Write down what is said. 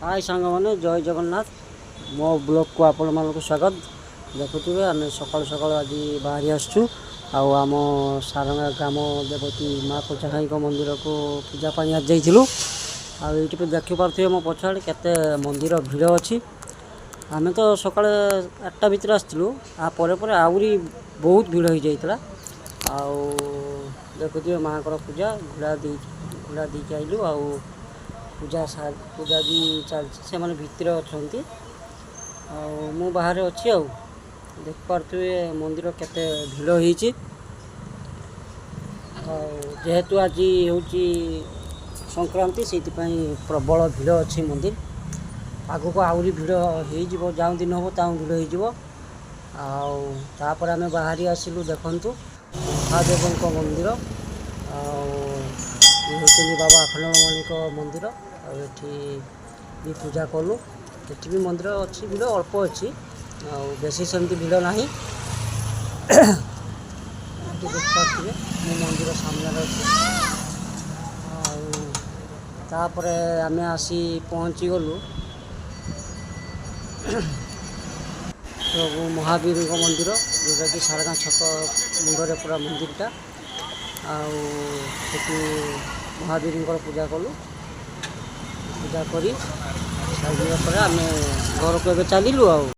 High ସାଙ୍ଗମାନେ, ଜୟ ଜଗନ୍ନାଥ। ମୋ ବ୍ଲଗ୍କୁ ଆପଣମାନଙ୍କୁ ସ୍ୱାଗତ। ଦେଖୁଥିବେ, ଆମେ ସକାଳୁ ସକାଳୁ ଆଜି ବାହାରି ଆସିଛୁ ଆଉ ଆମ ସାରଙ୍ଗା ଗ୍ରାମ ଦେବତୀ ମା କୁଞ୍ଚାଖାଇଙ୍କ ମନ୍ଦିରକୁ ପୂଜା ପାଇଁ ଆଜି ଯାଇଥିଲୁ। ଆଉ ଏଇଠି ବି ଦେଖିପାରୁଥିବେ, ମୋ ପଛଆଡ଼େ କେତେ ମନ୍ଦିର ଭିଡ଼ ଅଛି। ଆମେ ତ ସକାଳେ 8ଟା ଭିତରେ ଆସିଥିଲୁ। ଆ ପରେ ପରେ ଆହୁରି ବହୁତ ଭିଡ଼ ହେଇଯାଇଥିଲା। ଆଉ ଦେଖୁଥିବେ, ମାଆଙ୍କର ପୂଜା ଘୋଡ଼ା ଦେଇକି ଆଇଲୁ। ଆଉ ପୂଜା ବି ଚାଲିଛି। ସେମାନେ ଭିତରେ ଅଛନ୍ତି ଆଉ ମୁଁ ବାହାରେ ଅଛି। ଆଉ ଦେଖିପାରୁଥିବେ, ମନ୍ଦିର କେତେ ଭିଡ଼ ହେଇଛି। ଆଉ ଯେହେତୁ ଆଜି ହେଉଛି ସଂକ୍ରାନ୍ତି, ସେଇଥିପାଇଁ ପ୍ରବଳ ଭିଡ଼ ଅଛି ମନ୍ଦିର। ଆଗକୁ ଆହୁରି ଭିଡ଼ ହେଇଯିବ। ଯେଉଁ ଦିନ ହେବ ତାହୁଁ ଭିଡ଼ ହେଇଯିବ। ଆଉ ତାପରେ ଆମେ ବାହାରି ଆସିଲୁ। ଦେଖନ୍ତୁ, ମହାଦେବଙ୍କ ମନ୍ଦିର। ଆଉ ଇଏ ହେଉଛନ୍ତି ବାବା ଆଖଣ୍ଡଳମଣିଙ୍କ ମନ୍ଦିର। ଆଉ ଏଠି ବି ପୂଜା କଲୁ। ଏଠି ବି ମନ୍ଦିର ଅଛି, ଭିଡ଼ ଅଳ୍ପ ଅଛି ଆଉ ବେଶୀ ସେମିତି ଭିଡ଼ ନାହିଁ। ଏଠି ଦେଖିପାରୁଥିବେ, ମୁଁ ମନ୍ଦିର ସାମ୍ନାରେ ଅଛି। ଆଉ ତାପରେ ଆମେ ଆସି ପହଞ୍ଚିଗଲୁ ପ୍ରଭୁ ମହାବୀରଙ୍କ ମନ୍ଦିର, ଯେଉଁଟାକି ସାରଗାଁ ଛକ ମୁଣ୍ଡରେ ପୁରା ମନ୍ଦିରଟା। ଆଉ ସେଠି ମହାବୀରଙ୍କର ପୂଜା କଲୁ। ପୂଜା କରି ସାରିବା ପରେ ଆମେ ଘରକୁ ଏବେ ଚାଲିଲୁ ଆଉ।